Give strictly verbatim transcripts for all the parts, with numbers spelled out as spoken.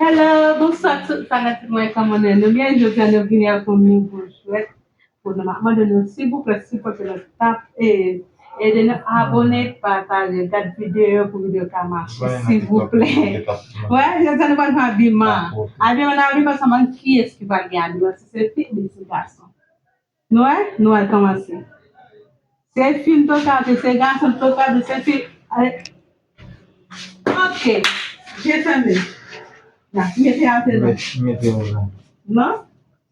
Hello, bonswa tout fanatik mwen, kòman nou ye? Nou byen? Jodi a nou vini ak yon nouvo jwèt pou nou. M ap mande nou silvouplè sipòte nou, tap e ede nou abòne, pataje, gad videyo pou videyo ka mache silvouplè. Wè, jodi a nou pral fè abiman. Abiman nan abiman, sa m pa konn kiyès ki pral gen abiman, si se fi oubyen si se gason. Nou wè? Nou al kòmanse. Se fi m toka, se gason m toka, se fi. Ok. Je fèmen. N ap mete atè non. Mete yo la. Non?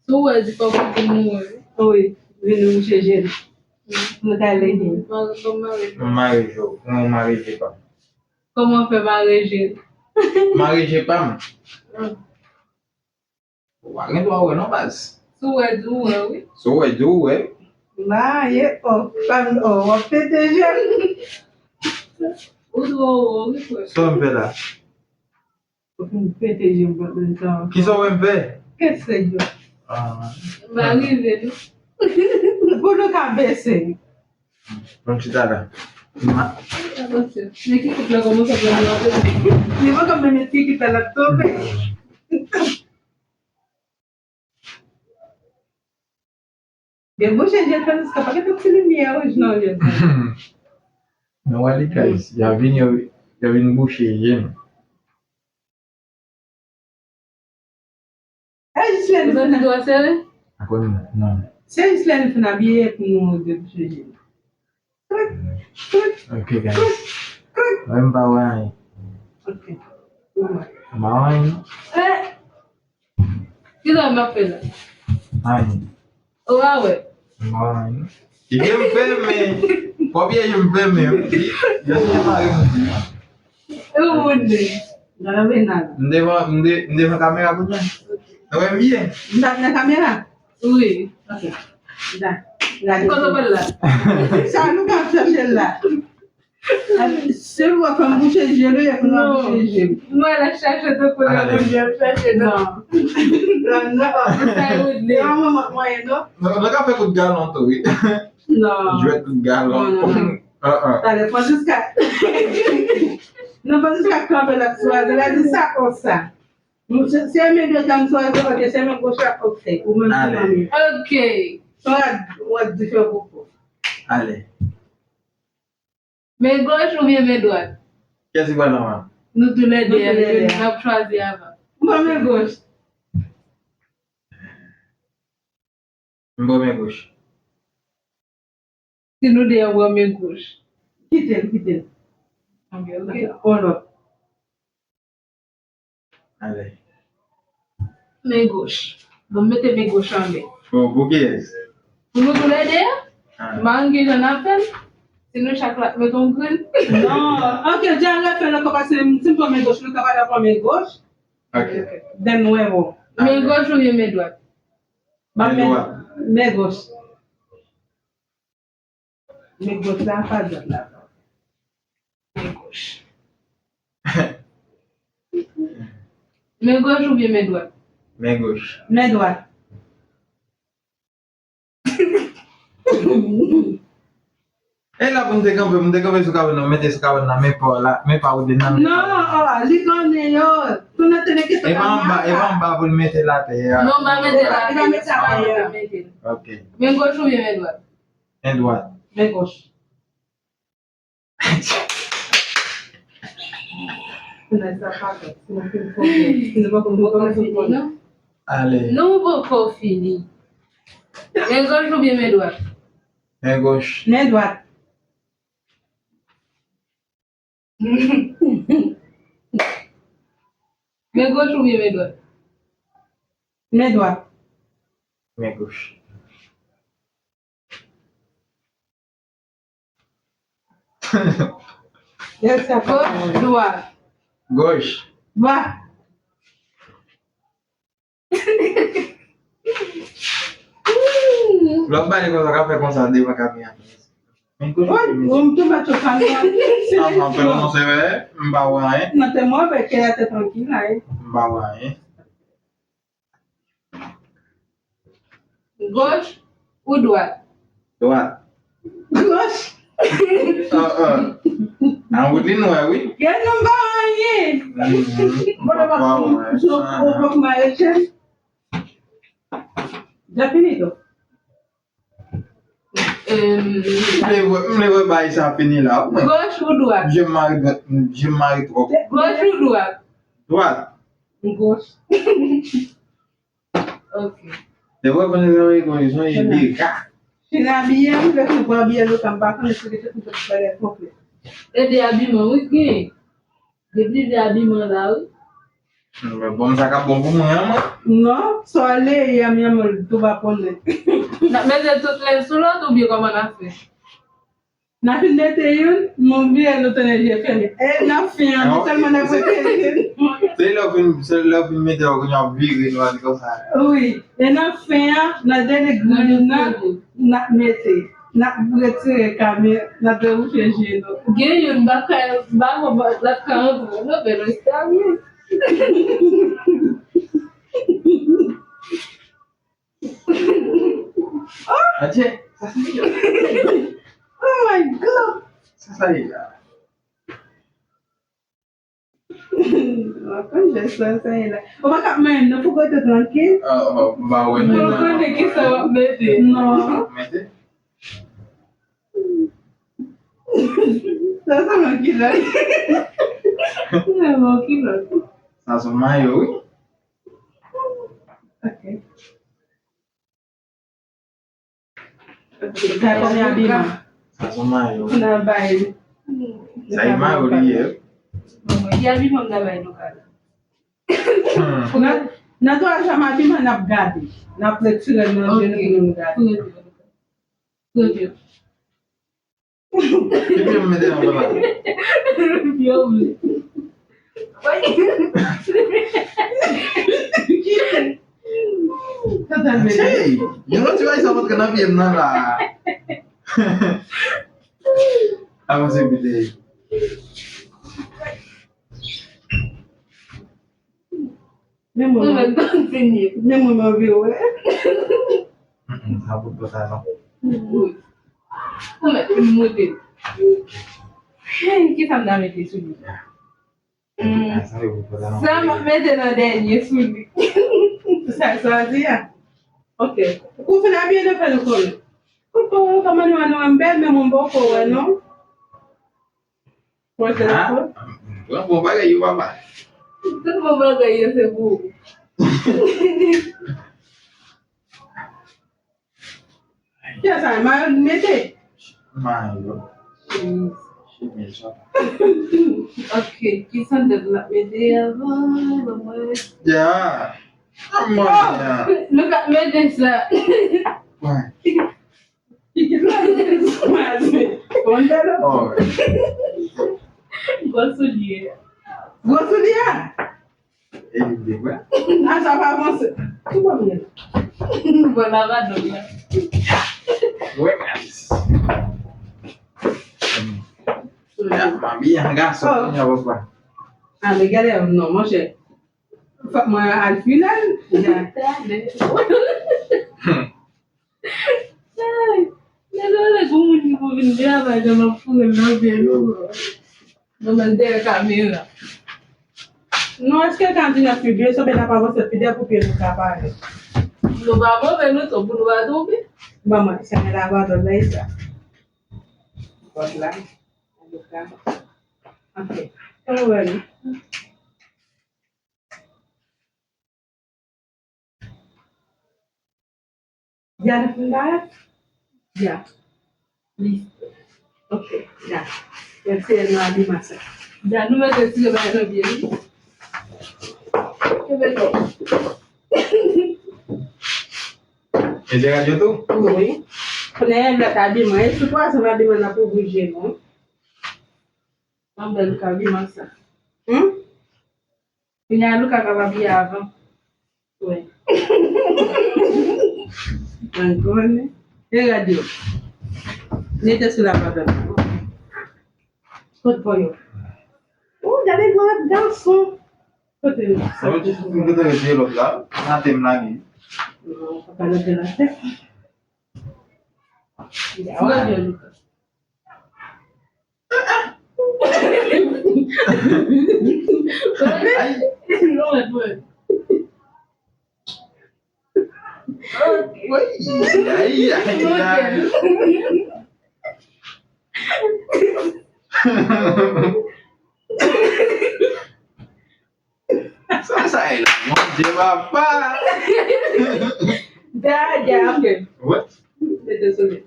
Si w wè di fòk ou di nou wè. Wi. Vin nou mouche je l. Nou ka lege. M mare je w. Mwen mare je pa m. Kòman fè mare je l? Mare je pa m. Ou pa gen dwa wè non baz. Si w wè di w wè wi. Si w wè di w wè. Maye o, pa m o, w ap pete je m. Ou di w wè wi frè. Sa w m fè la? Ou fin pete je m pandan tan. Kisa w wè m fè? Kèt sèg yo. Ah. M pa rive non. Pou nou ka bese. Bon, chita la. Ma- Atansyon. Men ki koup la kòmanse ap vin antre. Li pa ka menm met ki koup la tonbe. Gen bouche je Francisca, pa gen ti limyè wouj nan je. Non, wè li guys, y a vin, y a vin bouche je m. E jis lè nou fin. Ou santi dwa sere? Akoz non. Se jis lè nou fin abiye pou nou debouche je nou. Ok, guys. Mwen m pa wè anyen. Ok. M pa wè anyen non. Eh! Kisa m ap fè la? Anyen. Ou pa wè? M pa wè anyen non. Piye m fèmen. Fò piye je m fèmen wi. Yo se mare m di. E ou moun de? M devan, m de, m devan kamera kounye a. Nou wè m byen? M t ap nan kamera? Wi. Ok. Da. Gade. Kote w pral la? Sa nou ka ap chache l la. Se w ap fè m bouche je l, ou ap fè m bouche je m. Mwen la chache tankou lè moun yo ap chache non. Non. Non, non. Sa yo di. E yon moman mwen non. Non, nou ka fè kout galon tou wi. Non. Jwèt kout galon. Non, non, non. Talè Francisca. Non, Francisca kanpe la swazi, la di sa konsa. Se men dwèt la m swazi, ok, se men goch la, ok. Ou menm ki nan men. Ok. Sa w ap di fè poko. Ale. Men goch oubyen men dwat? Kiyès ki pral anvan? Nou toulède, n ap chwazi avan. M pran men goch. M pran men goch. Si nou de an pran men goch. Kite l, kite l. Ok, ok. On lòt. Ale. Men goch. Bon, mete men goch anlè. Bon, pou kiyès? Pou nou toulède a? Ah. M pa konn kijan n ap fè l. Si nou chak la met yon grenn. Non, ok, di a refè l ankò paske si m pran men goch, nou ka pale pran men goch. Ok. Then nou wè bon. Men goch oubyen men dwat? Men dwat. Men goch. Men goch la pa dwat la. Men goch. Men goch oubyen men dwat? Men goch. Men dwat. E la pou m te kanpe, m te kanpe sou kabann nan, mete sou kabann nan, men pa w la, men pa w de nan, men pa w la. Non, oh, li konnen yo. Pou nou tene ki e pa anba, e pa anba pou l mete l atè a. Non, m pa mete l atè. Li pa mete l atè. Ok. Men goch oubyen men dwat? Men dwat. Men goch. Ale. Nou poko fini. Men goch oubyen men dwat? Men goch. Men dwat. Men goch oubyen men dwat? Men dwat. Men goch. Goch, dwat. Goch. Dwat. Lè w ap pale konsa, w ka fè konsa devan kamera. Men goch. Wi, ou m tou mèt yo pale. Anvan fè l non se vre, m pa wè anyen. Nan tè mwen, fè kè a te trankil la, wi. M pa wè anyen. Goch ou dwat? Dwat. Goch. Ah, ah. An wout li nou wè, wi. Gen nou pa anyen. Mhm. Bon, papa, papa, wè. Ou poko mayotyèn. Deja fini, tou. M vle wè, m vle wè bagay sa fini la. Goch ou dwat? Je mari, je mari twòp. Goch ou dwat? Dwat. Goch. Ok. Lè w ap vin nan yon kondisyon, e dega. Fin abiye, m fèk nou pran abiye nou, sa m pa konnen si se tout bagay konplè. E de abiman, wi, gen. Gen plizyè abiman la, wi. Men bon, sa k ap bon pou mwen an, mwen. Non, sa w ale, yam, yam, tou va konnen. N ap mete tout lens sou lòt oubyen kòman n ap fè? N a fin mete youn, m bliye nou tounen je fèmen. E nan fen an, men sèlman n ap retire youn. Se lè w fin, se lè w fin mete yo, kounye a w ap vire, nou ap di konsa. Wi, e nan fen an, nan dènye grenn nan, n ap mete, n ap retire kamera, n ap debouche je nou. Gen youn, m pa ka, m pa konprann, l ap ka antre, non, men reste a mi. Adje, sa se. Oh my God! Sa sa ye la? Mwen konn jès sa, sa ye la. Ou pa ka menm, non, pou kote trankil. Ah, oh, ba wè. Mwen konnen ki sa w ap mete. Non. Mete. Sa se yon kilòt. Sa se yon kilòt. Sa se yon mayo, wi. Ok. Sa konbyen abiman? Sa se yon mayo. Nan bay. Sa e mayo li ye. Ki abiman m ta bay Luka la? Nan, nan twa janm abiman n ap gade. N ap retire nan je nou pou nou gade. Pou retire. Ki pye m mete nan pla? Pye w vle. Hey, gen yon ti bagay sa antre nan pye m nan la. Avanse pite. Men mwen, men mwen, men mwen, m anvi wè. Mm, mm, sa pou pantalon. Wi. Ou mèt fin moute. Hey, ki sa m ta mete sou li? Mm. Sa pou pantalon. Sa m ap mete nan dènye sou li. Sa, sa w di a? Ok. Kou fin abiye nou fè nou konnen. Kòman nou an nou an bèl, men mwen poko wè, non? Pran telefòn. Ah, pran bon bagay yo, papa. Tout bon bagay yo, se pou ou. Kiyès sa, mayo l mete? Mayo. Chemiz. Chemiz, papa. Ok, ki sandal l ap mete avan? Ban mwen. Ya. Kòman ya? Nou ka mete sa. Wè. Gwo soulye. Gwo soulye a? E li vle wè. A, sa pa avanse. Ki bò m ye la? Bò lavadòm la. Wè, guys. M abiye an gason, kounye a papa. A, men gade, non, monchè. Fòk mwen al final. Ay, men lè w lè gon moun ki pou vin travay nan m ap foure l nan pye nou. Nan men dèyè kamera. Non, èske kandida pi byen, sanble n ap avanse pi dèyè pou pye nou ka parèt. Nou pa move, nou tou, pou nou pa tonbe. Ban mwen, se men lavadòm la, e sa. Pòt la. An tou ka. Ok. Kòman w wè nou? Ya, nou fin parèt? Ya. Li. Ok, ya. Mèsi, nou abiman sa. Ya, nou mèt retire bagay nan pye li. Kenbe kò. E se radyo tou? Wi. Kounye a, lòt abiman. E sou twa zanm abiman n ap oblije, non? Yon bèl abiman sa. Hmm? Kounye a Luka ka pa abiye avan. Wi. Mwen konnen. E gade yo. Mete sou la padon. Kot po yo? Oh, gade gwo gason. Kote yo? Mwen te mete lòt la. Nan tem la gen. Non, pa lòt la. Gade yo, Luka. Ay. Woy, ay, ay, ay. Sa, sa e la, mon Dieu, papa. Da, da, ok. Wè. Mete sou li.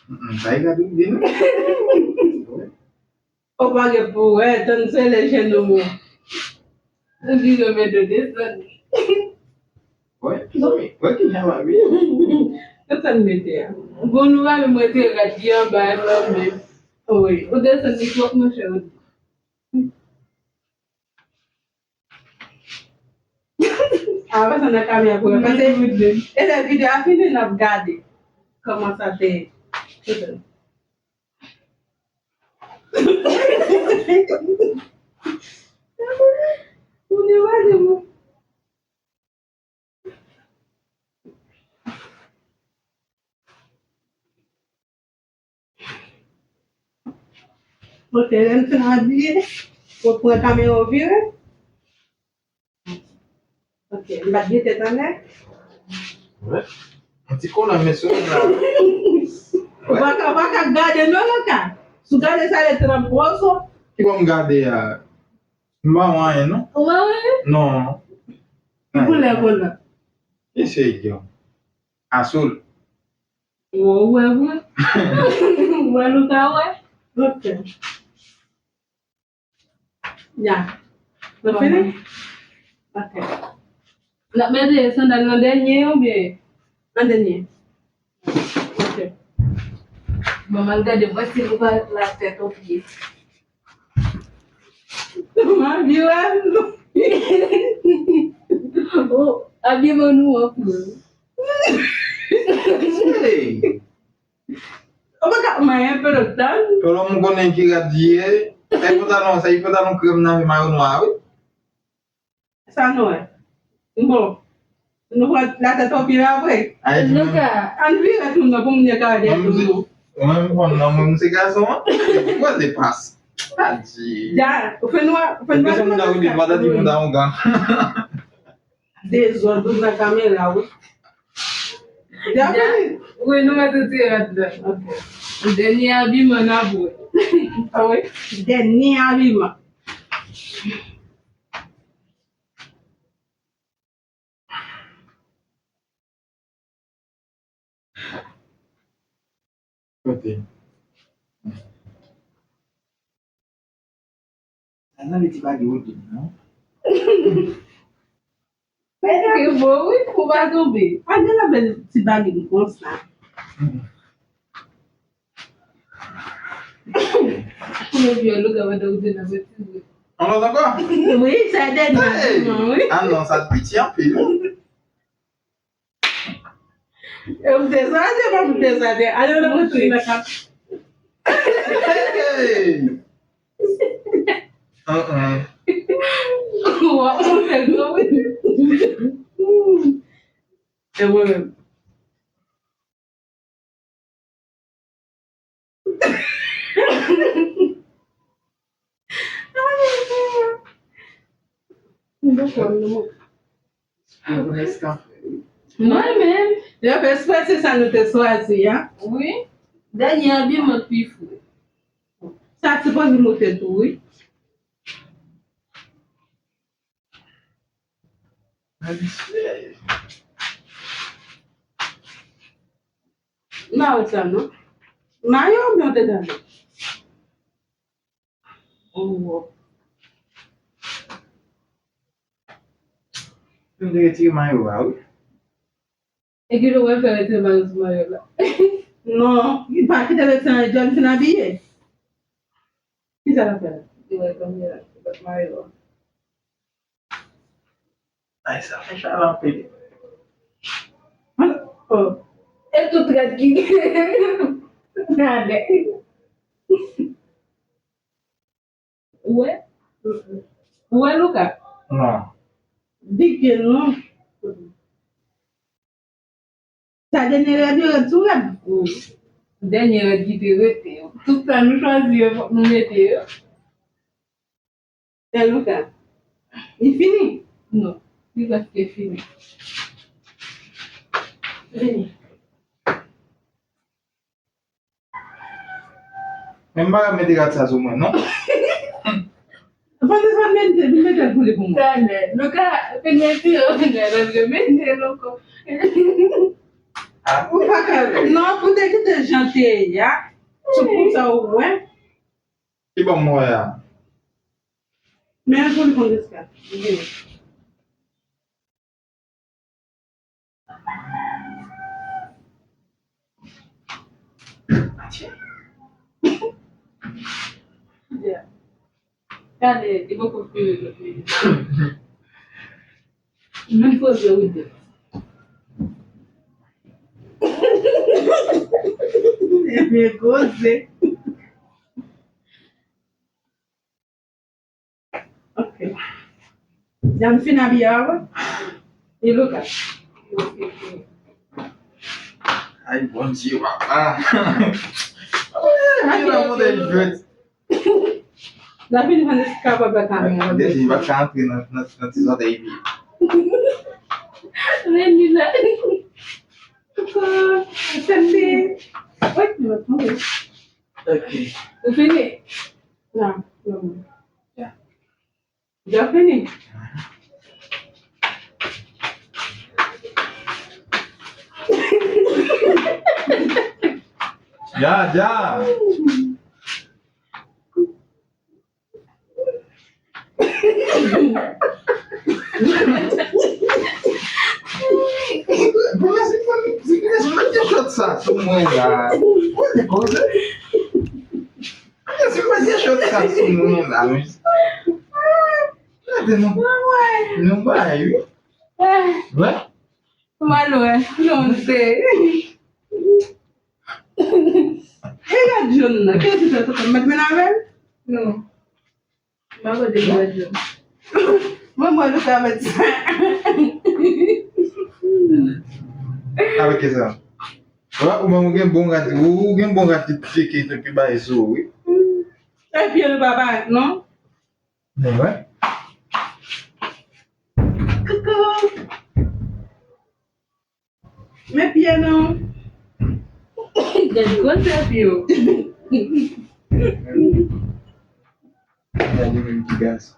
Mm, sa e ka tou di nou. Ou pa gen pou wè, tann se lè jenou mou. Ou di yo mete desann. Wè, zanmi, wè ki jan la vi. Desann mete a. Bon, nou pa menm retire rad ki anba a, non, men. Wi, ou desann li twòp, monchè. A, pa sa nan kamera pou wè. Paske, e lè videyo a fini, n ap gade kòman sa te ye. Moun yo pa gen moun. Ok, lè n fin abiye, ou pran kamera ou vire. Ok, m pa t gen tèt anlè. Wè. Yon ti kolan, men sou la. Ou pa ka, ou pa ka gade non, Luka. Si w gade sa, lè tranp woso. Ki bò m gade a? M pa wè anyen, non. Ou pa wè anyen? Non. Ki koulè kolan? Eseye, Guillaume. Asou l. Ou wè vre? Ou wè, Luka wè? Ok. Ya. Nou fini? Ok. N ap mete sandal nan dènye oubyen? Nan dènye. Ok. Bon, m al gade mwen si nou pa la tèt o pye. Mwen vye wè nou. Oh, abiman nou an koulè. Hey! Ou pa ka manyen pèlòt tan. Pèlòt m konnen ki rad li ye. Sa e pantalon, sa e pantalon krèm nan avè mayo nwa, wi. Sa nou wè? Bon. Nou pran la tèt o pye apre. Ay, Luka. Ann vire tou non pou moun yo ka wè dèyè tou non. Mwen, m konn non, mwen, m se gason an. Mwen se pas. Sa di. Ja, ou fè nwa, ou fè nwa. Ou fè nwa, ou fè nwa. Dezòd, ou nan kamera, wi. Ja, wi, nou mèt retire rad la. Ok. Dènye abiman n ap wè. A wi, dènye abiman. Kote? Sa nan ti bagay ou di non. Mèt ki bon, wi, pou pa tonbe. Pa gen nan bèl ti bagay konsa. Pou yo vyòl ou, gade ou te nan bèl ti bagay. An lòt ankò? Wi, sa dènye abiman, wi. Ah non, sa piti anpil. E m te sa, se pa m te sa, te ale nan kouti nan kap. Hey! Uh-uh. W ap monte gwo, wi. E mwen menm. Mwen menm. Yo fè espre se sa nou te chwazi a. Wi. Dènye abiman k pi fre. Sa sipoze moute tou, wi. Mayo sa non. Mayo oubyen w te gade? Oh, wow. M te retire mayo a, wi. E ki jan w fè retire mayo sou mayo la? Non, li pa kite l retire, John fin abiye. Kisa l ap fè la? Li wè kamera, li bat mayo a. Ay, sa fè chalè anpil. Oh. E tout rad ki gen. Gade. Ou wè? Ou wè, Luka? Non. Big gen non. Sa dènye rad yo, rad sou rad. Wi. Dènye rad ki te rete yo. Tout sa nou chwazi yo, fòk nou mete yo. E Luka, li fini? Non, li prèske fini. Vini. Men m pa ka mete rad sa sou mwen, non. Fò se sa mete, vin mete l pou li pou mwen. Talè, Luka, vin mete yo, vin mete yo, vin mete yo ankò. Ah, ou pa ka, non, pou te kite jan te ye a. Se pou sa ou wè. Ki bò m wè a? Men pou li konn riska. Gade, li poko fini. Mwen poze wi de. Ebyen koze. Ok. Jan m fin abiye a wi. E Luka. Ay, Bondye, papa. Ay, la monte jwèt. David pa kapab ak kamera. David pa ka antre nan, nan, nan ti zòtèy pye. Men li la. Koko, tande. Wi, mwen tonbe. Ok. Ou fini? Non, non. Ya. Dja fini? Dja, dja. Mete shot sa sou mwen la. Mwen te koze. Mwen te koze shot sa sou mwen la, men. Gade nou. Nou bay, wi. Wè? Malwè, non, se. E gad jòn nan, ki se sa, sa, sa, mèt men avè l? Non. M pa kote ki gad jòn. Mwen, mwen, nou ka mèt sa. Avèk ki sa? Wè, ou menm, ou gen bon rad, ou, ou gen bon rad ki, ki, ki, ki bay sou ou, wi. E pye nou pa parèt, non? Men wè. Koko. Men pye nou. Gad gwosè pye w. Gade menm ki gason.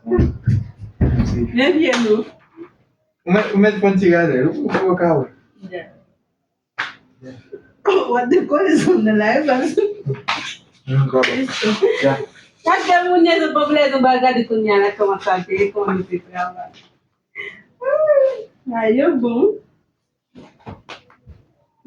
Men pye nou. Ou mèt, ou mèt pran ti rale, ou, ou ka wè. Ya. What the call is on the live? Mm, baba. Ya. Gade moun yo, se pwoblèm nou ba gade kounye a la, kòman sa te ye, kòman nou te travay. Ay, yo bon.